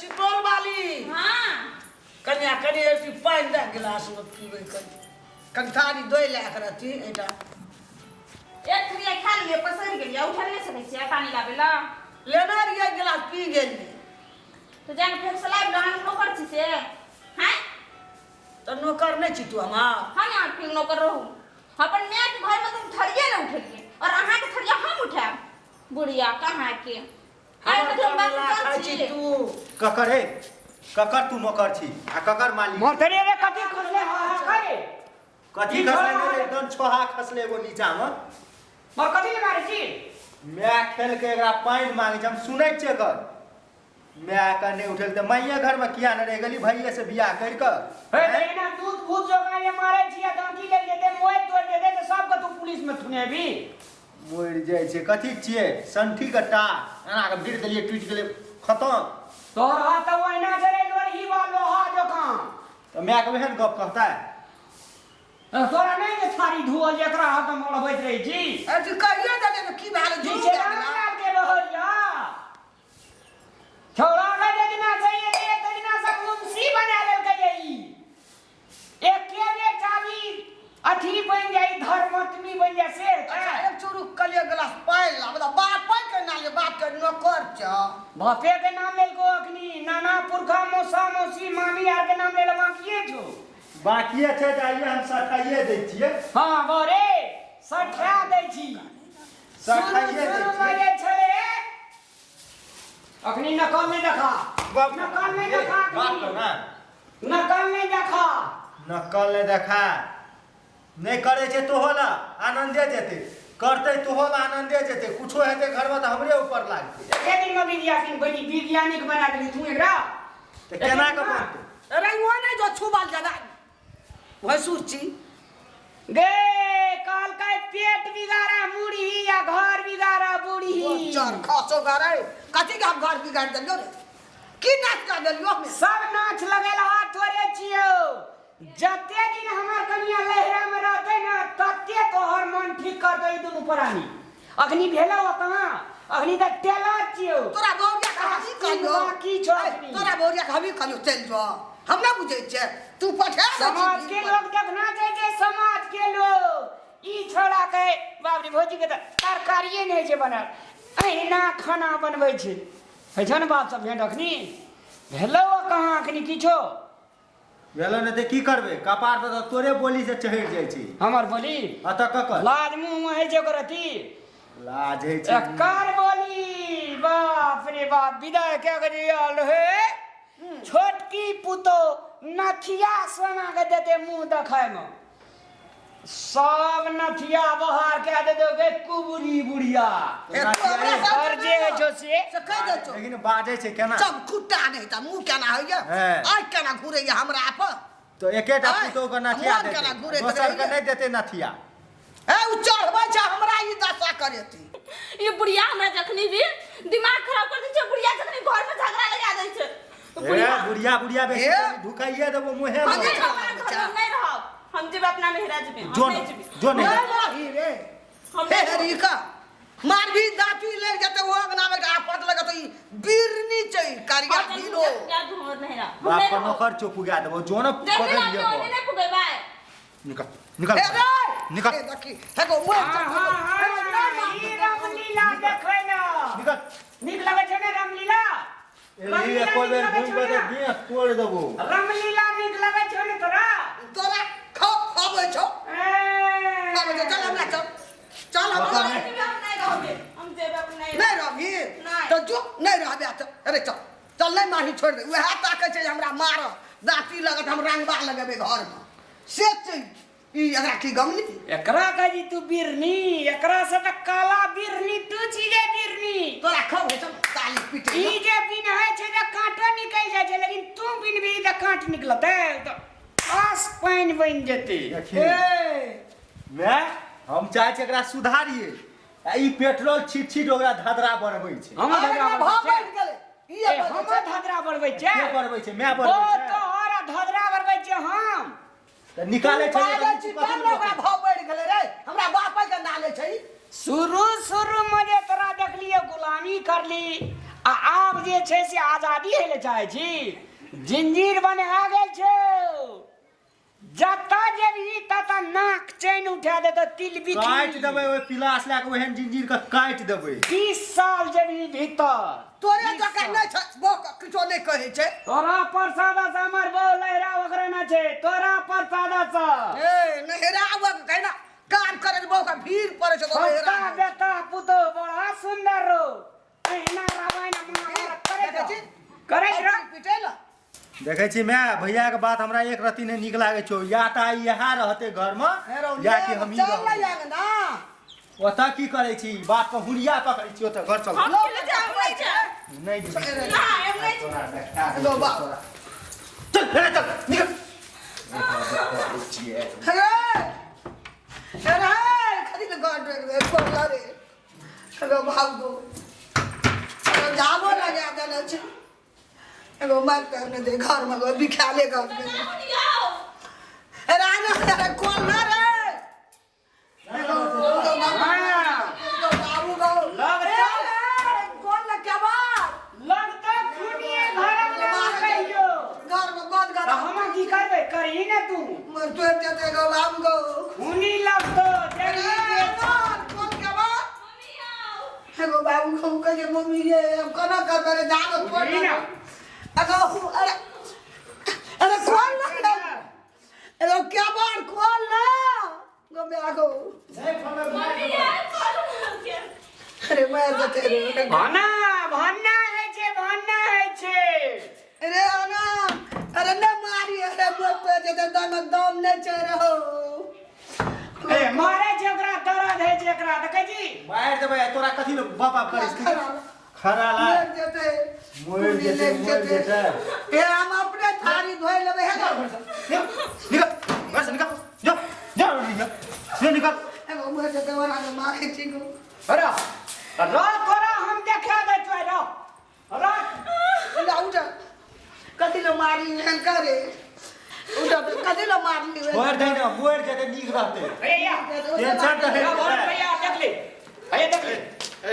सुपौल वाली। हाँ। कनिया कनि एक पानि दे गिलास में पीबै कनि कनि थारी धोइ लए के रहती एहिटा। एक थरिया खा लियै, पसरि गेलियै, उठा नहि सकै छियै पानि लाबै लए। लेने रहियै गिलास, पी गेलियै। तऽ जाके फेर से लाबि लऽ, हम नौकर छी से हैं? तऽ नौकर नहि छी तू हमर? हम अहाँके नौकर रहू? अपन मायके घरमे तऽ हम थरिये नहि उठेलियै और अहाँके थरिया हम उठायब? बुढ़िया कहाँ के आइ हमर तऽ हम बात कमला चल खाइ छी छी। तू ककर हे? ककर तू नौकर छी आ ककर मालिक? मरतरे रे, कथी खसले? हा करे। कथी खसले रे? एकदम छोहा खसले एगो नीचा में। मर कथी ले मारे छी? माय खेल के एकरा पानि मांगे छै, हम सुनै छियै एकर। माय के नहि उठेल तऽ माइये घर में किया ने रहि गेली भैये से बियाह करि कऽ? हे, एना दूध भूत जकाँ जे मारे छी आ दाँती लागि जेतै, मोहि तोड़ि जेतै तऽ सबके तू पुलिस में थुनेबी। मरि जाइ छै। कथी छियै? संठी के टार एना के भीड़ देलियै, टूटि गेलै, खतम। तोहर हाथ तऽ ओहिना जरै लोरही बा लोहा जकाँ। तऽ माय के ओहन गप कहतै? तोरा नहि जे थारी धोअल जेकरा हाथ हम ओढ़बैत रहै छी। अथी कहियो देलियै तऽ की भए गेलै? जी झूठ छै दए देला। रामलाल के बहरिया छौड़ा के जे दिना से एलै तै दिना से मुंशी बना लेलकै ई। एके बेर चाभी अथी बनि जाइ, धर्मत्मी बनि जाइ से। अच्छा, एक चूरू कलिए गिलास पानि लाब तऽ बापे के नाम ले, बाप के नौकर छ। बापे के नाम लेलको अखनी, नाना पुरखा मौसा मौसी मामी आर के नाम लेल बाकिए छौ। बाकिए छै तऽ आइए हम सठाइए दै छियै। हाँ बरे सठा दै छी। सठाइए दै शुरू शुरू में छियै। जे छलै अखनी नकल नहि देखा, नकल नहि देखा। बात कर ना। नकल नहि देखा। नकल नहि देखा। नहि करै छै तोहो ला आनन्दे जेतै, करतै तोहो ला आनन्दे जेतै। कुछो हेतै घरमे तऽ हमरे ऊपर लागतै। एके दिनमे विद्यासीन बनी वैज्ञानिक बना देली तू एकरा। तऽ केना कऽ बनतै? अरे ओ नहि जो छुबल जगह भैंसुर छी। गे कहलकै पेट बिगाड़ा मुरही या घर बिगाड़ा बुढ़ी। चर खसो गरे, कथी के हम घर बिगाड़ देलियो रे? की नाच कर देलियो हमे? सब नाच लगेल हा तोरे छियो। जते दिन हमर कनिया लहरा में रहते ना तते तोहर मन ठीक कर दे दुनू प्राणी। अखनी भेलो कहाँ? अखनी त टेलर छियो। तोरा बौरिया के हमी कहलियो। बाकी छो अखनी। तोरा बौरिया के हमी कहलियो चल जो, हम ना बुझै छियै, तू पठा दै छी। समाज के लोग देखना चाहिए, समाज के लोग ई छोड़ा के बाप रे भौजी के त तरकारिए नहीं छै बनल, अहिना खाना बनबै छै। होइ छौ ने बाप सब भेंट? अखनी भेलो कहाँ अखनी किछो? भेलो नहि तऽ की करबै? कपार पर तऽ तोरे बोली से चढ़ि जाइ छै। हमर बोली? हँ तऽ ककर? लाज मुँह मे होइ छै ओकर अथी। लाज होइ छै। एकर बोली बाप रे बाप, विदाई कए के जे आयल रहै छोटकी पुतो नथिया सोना के देते मुँह देखाय मे, सब नथिया बहार कए देतौ गे कुबरी बुढ़िया। हे, तू हमरा साथ घर जे होइ छौ से से कहि दै छौ। लेकिन बाजै छै केना? सब खुट्टा नहि तऽ मुँह केना होइया, हेँ। आँखि केना घुरैया हमरा पर? तऽ एकेटा आँय, पुतोह के नथिया मोन केना देतै, घुरैत दोसर के रहैया? नहि देतै नथिया। हे, ओ चढ़बै छै हमरा ई दशा करेती। ई बुढ़िया हमरा जखनी भी दिमाग खराब कर दै छै। बुढ़िया जखनी घर में झगड़ा लगा दै छै। ए, बुढ़िया बुढ़िया बेसी ए? कनि ढुकाइए देबो मुँहे हम मे। नहि अपना घर में नहीं रहब, हम जेबै अपना नैहरा जेबै, हम जो नहीं न, जेबै। जो नहीं। नहीं रही रे। हम हे नहीं रहब। हरी का मारबी दाँती लागि जेतै, ओ अंगना मे आफत लगत, ई बिरनी छै करिया हम दिन चलू, हो। जा तू हमर नैहरा। हम बाप नहीं पर रहब। नौकर चुप उगा देबो, जो न देखी पकड़ ना, लिअ। ओने नहीं पुगेबै। निकल निकल हे रे निकल। हे देखी, हे गो मुँह हाँ, हाँ, हाँ, ई रामलीला देखै ने निकल। नीक लगै छै ने रामलीला? एहि एको बेर घुमि कऽ तऽ देह तोड़ि देबो। रामलीला नीक लगै छौ ने तोरा? तोरा खबै छौ, खबै छौ। चल हमरा, चल चल हमरा। हम नहीं रहबे, हम जेबै अपना नैहरा। नहि रहबी? नहि। तऽ जो नहि रहबे तऽ अरे चल चल, नहि मारही, छोड़ि दे। उएह ताकै छै जे हमरा मारऽ दाँती लगत, हम रंगबा लगेबै घरमे से छै। ई एकरा की गमली? एकरा कही तू बिरनी, एकरा से तऽ काला बिरनी तू छी जे बिरनी। तोरा खब होइ छौ ताली पीटे? ई जे बिन होइ छै तऽ कांटो निकलि जाइ छै, लेकिन तू बिनबही तऽ कांट निकलतै तऽ बस पानि बनि जेतै। देखी माय, हम चाहै छी एकरा सुधारियै आ ई पेट्रोल छीट छीट ओकरा धधरा बढ़बै छै। हमर अरे धधरा भाव बढ़बै बढ़ि छै। गेलै ई। ए, हमर धधरा बढ़बै छै? के बढ़बै छै? माय ओ बढ़बै छै? तोहर धधरा बढ़बै छै हम तऽ निकालै छै। बाजै छी तब ने ओकरा भाव बढ़ि गेलै रे, हमरा बापे के नाले छै। शुरू शुरू में जे तोरा देखलिए गुलामी करली, आ आब जे छै से आजादी होइ लए चाहै छी जिंजीर बन्हा गेल छौ जतऽ जेबही ततऽ नाक चैन उठा देतौ तिल काटि बिखरी देबै ओहि पिलास लए कऽ ओहन जिंजीर के काटि देबै 20 साल जेबही भीतर तोरे 20 जकाँ साल। नहि छै बो किछो नहि कहै छै तोरा प्रसाद से हमर बहु लहरा ओकरा ना छै तोरा प्रसाद से ए नहेरा आबक कहना काम करे बो का भीड़ पड़े छै तो छोटका नहेरा बेटा पुतो बड़ा सुंदर रो एहिना रामायण महाभारत करे देखै छी? करे रह पिटे ला देखै छी माय भैया के बात हमरा एक रत्ती नहि नीक लागै छौ या तऽ आइ इएह रहतै घरमे या कि हम चल ना अंगना ओतऽ की करै छी बाप के हुरिया पकड़ै छी ओतऽ घर चल हम चले जाएब, हम नहि जाएब। नहि जेबै। ना, हम नहि जाएब। लो बाप चल हे चल निकल अरे अरे खाली तो गांड रे पड़ला रे एगो भाग गो जाबो लगा देने छै एगो मार करने दे घर में गो बिखाले घर में अरे आना अरे कौन ना रे एगो बाबू गो कौन लग क्या बात लगता खूनिए घर में कहियो घर में बंद तऽ कर हम की करबै करही ने तू मर तो जते गो बाबू गो खूनी लगतो अरे कौन क्या बात एगो बाबू गो कहे मम्मी ये अब कोना करबे रे जानो छोड़ बुझली ना। अगो अरे अरे खोल ना एगो क्या बार खोल ना गो मैं आगो अरे मैं जते रे भाना भाना है छे भाना है छे अरे आना अरे न मारी अरे मोर पे जते दम दम नहीं छे रहो ए मारे छे ओकरा दर्द है छे एकरा देखै छी मारि देबै तोरा कथी लए बाप बाप करै छी खरा ला मर जेते मरि जेतै, मरि जेतै। ए हम अपने थारी धोइ लेबै हे गो निकल घर से निकल जा जा जा से निकल एगो मर जेते ओरा के मारे छी गो अरे रह तोरा हम देखा दै छौ रह रह उठा उठा कथी ले मारली एहन करे उठा तऽ कथी ले मारली छोड़ दे ना मरि जेतै नीक रहतै ए या टेंशन तऽ या भर भैया देख ले ए देख ले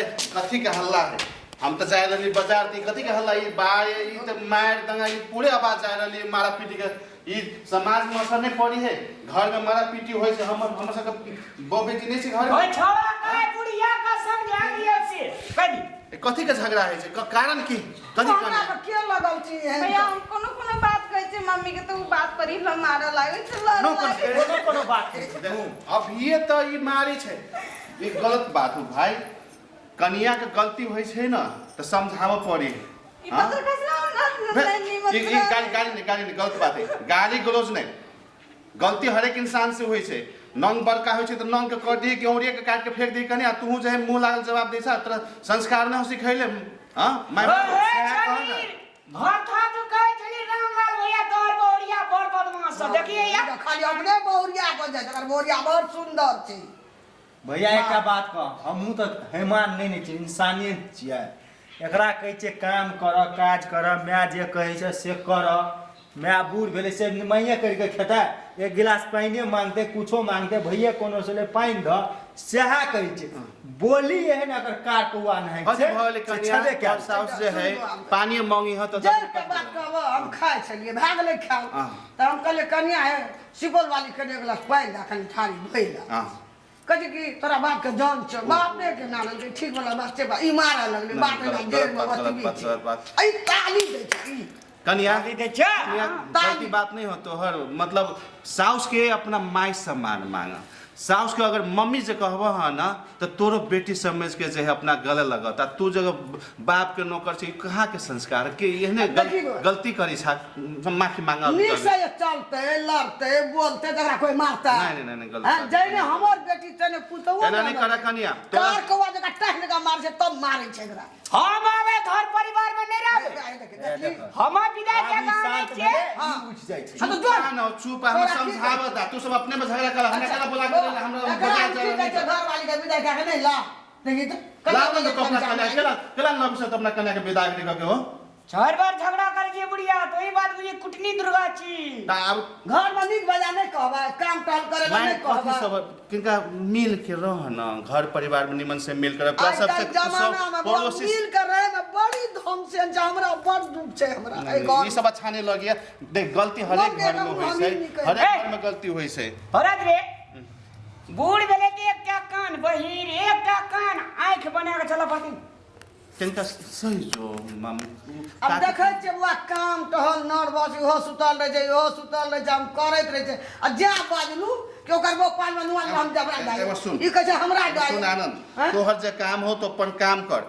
ए कथी के हल्ला है हम तऽ जा रहली बाजार ती कथी के हल्ला ई बा ई तऽ मारि दंगा ई पूरे आवाज जा रहली मारा पीटी के ई समाज में असर नहीं पड़ी है घर में मारा पीटी होइ छै हमर हमर सबके बहू बेटी नहीं छै घर में ओए छोरा काय बुढ़िया का समझा दियो से कह दी ए, कथी के झगड़ा होइ छै कारण की कथी हमरा कारण पर के लगल छी एहन भैया हम कोनो कोनो बात कहै छै मम्मी के तऽ उ बात पर ही मारऽ लागै छै लड़ऽ नो लागै छै। कोनो कोनो बात नहि छै देखू अभिये तऽ ई मारी छै ई गलत बात हो भाई कनिया के गलती होइ छै ने तऽ समझाबऽ पड़ी ई हाँ? पत्थर खसला हमरा बे, नहीं ई ई गाली गाली नहीं गाली नहीं गलत बात है गाली गलौज नहीं गलती हरेक इंसान से होइ छै नंग बड़का होइ छै तऽ नंग के कर दिही कि औरिये के काटि के फेंक दिही कनि आ तूहू जे है मुँह लागल जवाब दै छ तोरा संस्कार नहि हो सिखैले हँ माय ओए बाप सएह कह ने। छली भरथा तू कहै छली रामलाल भैया तोहर बहुरिया बड़ बदमाश छ देखिए या खाली अपने बहुरिया पर जाइ छै एकर बहुरिया बड़ सुन्दर छै भैया एकटा बात कह हमहूँ तऽ हैमान नहि ने छियै इंसाने छियै एकरा कहै छियै काम कर काज कर माय जे कहै छै से कर माय बूढ़ भेलै से माइए करि कऽ खेतै एक गिलास पानिए मांगतै कुछो मांगतै भैया कोनो से पानि धऽ सएह कहै छै बोली एहन एकर कार कौआ नहि कथी छै भऽ गेलै से कनिया छेबे तोहर कयल साउस जे है पानिए मांगी ह तऽ जल के बात कहब हम खाइ छलियै भए गेलै खायल हाँ। तऽ हम कहलियै कनिया हे सुपौल वाली कनि एक गिलास पानि दए कनि थारी धोइ लए हाँ। कहै छै कि तोरा बाप के जान छौ बाप ने के ना लगलै ठीक वाला बात छै बा ई मारऽ लगलै नहीं, बाप गलत- एना देह मे गलत बात, ओतबी गलत बात, छै गलत बात। ई ताली दै छै ई कनिया गाली दै छै कनिया, गलती बात नहीं हो तोहर मतलब साउस के अपना माय सम्मान मांगा साउस के अगर मम्मी जे कहबह हँ ना तो तोरो बेटी समझ के जे है अपना गले लगत आ तू जगह बाप के नौकर छै कहाँ के संस्कार के एहने देखी गो। गलती करी छा माफी मांगा नीक से जे चलते लड़ते बोलते तकरा कोई मारता नहीं, नहीं, नहीं, गलत हैं, बात। जैने हमर बेटी तेने पुतहु एना नहीं करा कनिया तोरा कार कौआ जकाँ टहल जकाँ मारै छै तब मारै छै एकरा हम आवे घर परिवार में नहीं रहबे हे, देख, देखली? हम विदा आब के ई गाने शांत छे भेलै, हाँ। ई उठि जाइ छै हाँ, तो चुप जो आ न चुप आ, हमरा तोरा की समझावत आ तू सब अपने में झगड़ा कर हमरा केना बोला के हमरा एकरा बजा हम की कहै छै घरवाली के विदा कए के नहि ला देखी तऽ ला न तो अपना कन्या केला केला न से अपना कन्या के विदा के के हो चार बार झगड़ा कर जे बुढ़िया तो ई बात बुझी कुटनी दुर्गा छी ना आब घर में नीक बजा नहि कहबै काम टहल करे ला माय नहि कथी कहबै सब किनका मिल के रह न घर परिवार में निमन से मिल कर तोरा आइ सबसे काल्हि जमाना में सब पड़ोसी मिल कर रहे में बड़ी हमसे छै, हमरा बड़ दुख छै हमरा एहि घर ई सब अच्छा नहीं लगिया। देख, गलती हरेक मम्मी, घर में हम होइ हम छै, ही नहीं कहै। हरेक घर में गलती होइ छै। हरद रे, बूढ़ भेलै तऽ एकटा कान बहिर, एकटा कान आँखि बना कऽ चलऽ पड़तै। तनिका सही जो मम्मी। आब देखै छियै बौआ, काम टहल नर्वस, इहो सुतल रहै छै, इहो सुतल रहै छै, हम करैत रहै छै आ जा बाजलू कि ओकर बो पाँच नुआ हम जबरा एगो डाल सुन। ई कहै छै हमरा डाल। सुन आनंद, हैं? तोहर जे काम हो तो अपन काम कर।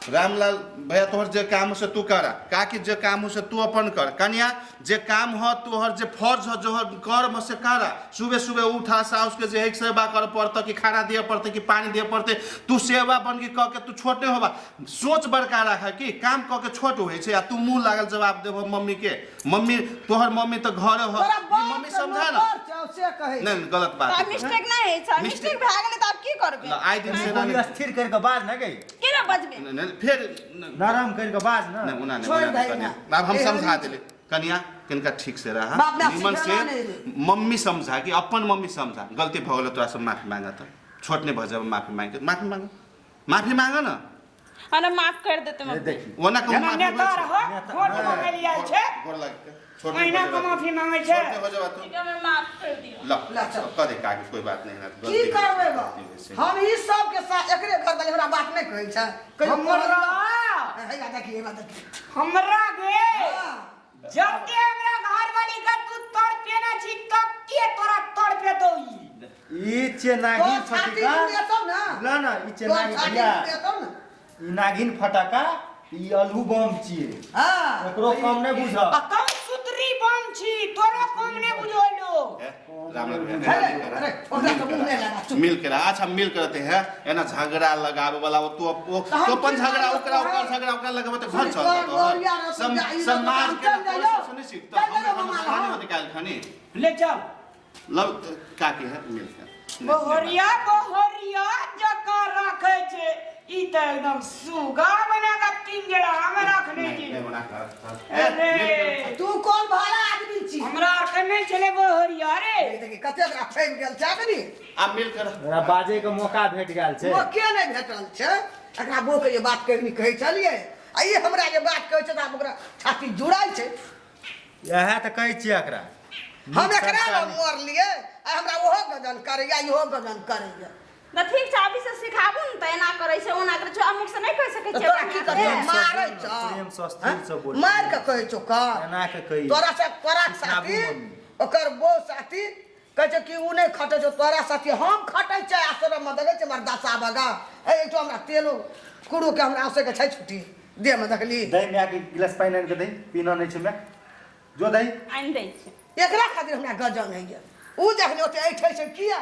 रामलाल भैया, तोहर जे काम हो से तू करा, काकी जे काम हो से तू अपन कर, कन्या जे काम हो तोहर जे फर्ज हो जो कर्म हो से करा। सुबह सुबह उठा, साउस के जे है सेवा कर पड़ते कि खाना दिए पड़ते कि पानी दिए पड़ते, तू सेवा बन के कह के तू छोटे होबा। सोच बड़का राख कि काम कह के छोट होइ छै आ तू मुंह लागल जवाब देबो मम्मी के। मम्मी तोहर मम्मी तो घरे हो, तोरा ई बाप मम्मी के समझा ना। नौकर छौ, से कहै नहीं नहीं, गलत बात तऽ है। मिस्टेक नहि होइ छै, मिस्टेक भए गेलै तऽ आब की करबै? ल, आइ दिन से बोली ना स्थिर कर के बाज ना गई। केना बजबै? नहीं, नहीं, फिर नहीं, नरम कर के बाज ना। नहीं, उना नहीं, छोड़ उना नहीं, दही कन्या। ना। अब हम ए, समझा हरी- दिले कन्या, किनका ठीक से रहा, बाप ना निमन से। सिखाना नहीं रे। मम्मी समझा कि अपन मम्मी समझा, गलती भऽ गेल तोरा से माफी मांगा त छोट नहीं भऽ जाब। माफी मांग के, माफी मांग, माफी मांग ना। हमरा माफ कर देते ए, मम्मी। देखी ओना कहूँ जेना माफी नेता होइ छै। रहो, नेता- वोट मांगै लए आयल छै, गोर लाग के, छोट नहीं महीना भऽ के जाबा। माफी मांगै छै। छोट नहीं भऽ जाबा तू। ठीक है, हमरा माफ कर दियौ। ल ल, चल। कह दे काकी, कोई बात नहीं है, की गलती करबै बा? गलती होइ छै। हम ई सब के साथ एकरे घर वाले हमरा बात नहि कहै छै कहियो। हमरा हैया देखी, हैया देखी। हमरा गे हाँ। जबकि हमरा घरवाली के तू तड़पेने छी तबके तोरा तड़पेतौ ई। ई छे नागिन तोर छाती फटका। देतौ ना। बुझला ना, ई छे तोर नागिन छाती भैया। देतौ ना। ई नागिन फटका, ई अलहू बम छियै। हाँ। एकरो कम नहि बुझ। आ कम सुतरी बम छी, तोरो कम नहि बुझो लोग। ए, रामलाल भैया, अरे मिल अरे, ओकरा तऽ मुँह नहि लगा, चुप। मिल के रह। अच्छा, मिल के रहते हैं, एना झगड़ा लगावे वाला वो तू वो तऽ हम तो अपन की झगड़ा करबै? ओकरा ओकर झगड़ा ओकरा लगावे तो घर सुनी, चल तोहर जातो। गोरिया रह, तू जा, ई समाज रह, के चल जाइयो। सुनी सीखता चल जाइयो हम मामा खाने लग। होते काल खाने ले चल। लव काकी है मिल के। बहरिया बहरिया जकाँ राखै छै ई तऽ एकदम सुगा बना कऽ पिंजरा मे रखने नहीं छी। नहीं बना कर। अरे तू कोन भाड़ा आदमी छी? हमरा आरके नहि छलै बहरिया रे। देखी कते एकरा फैल गेल छै कनी। आ मिल कर। एकरा बाजे के मौका भेट गेल छै। मौके नहि भेटल छै एकरा। बो के जे बात कहनी कहै छलियै आ ई हमरा जे बात कहै छै तऽ आब ओकरा छाती जुड़ाइ छै। इएह तऽ कहै छियै एकरा। हम एकरा लए मरलियै आ हमरा ओहो गजन करैया, इहो गजन करैया। तऽ ठीक छै, अभी से सिखाबू ने तऽ एना करै छै, ओना करै छै, अमुक से नहि कहि सकै तऽ छियै। तोरा की अपना कहै से। मारै छौ? प्रेम से स्थिर से बोल। मारि कऽ कहै छौ का एना के कही। तोरा से तोरा सिखाबू साथी मम्मी। ओकर बो साथी कहै छै कि उ नहि खटै छौ, तोरा साथी हम खटै छै आश्रममे। देखै छै हमर दशा बगा ए एकठो हमरा तेलो कुड़ू के हमरा आवश्यक छै छुट्टी देहमे देखली। दही माय के गिलास पानि आनि के दही, पीना नहि छै माय, जो दही। आनि दै छै। एकरा खातिर हमरा गजन होइए, उ जखन ओते ऐठै छै किया?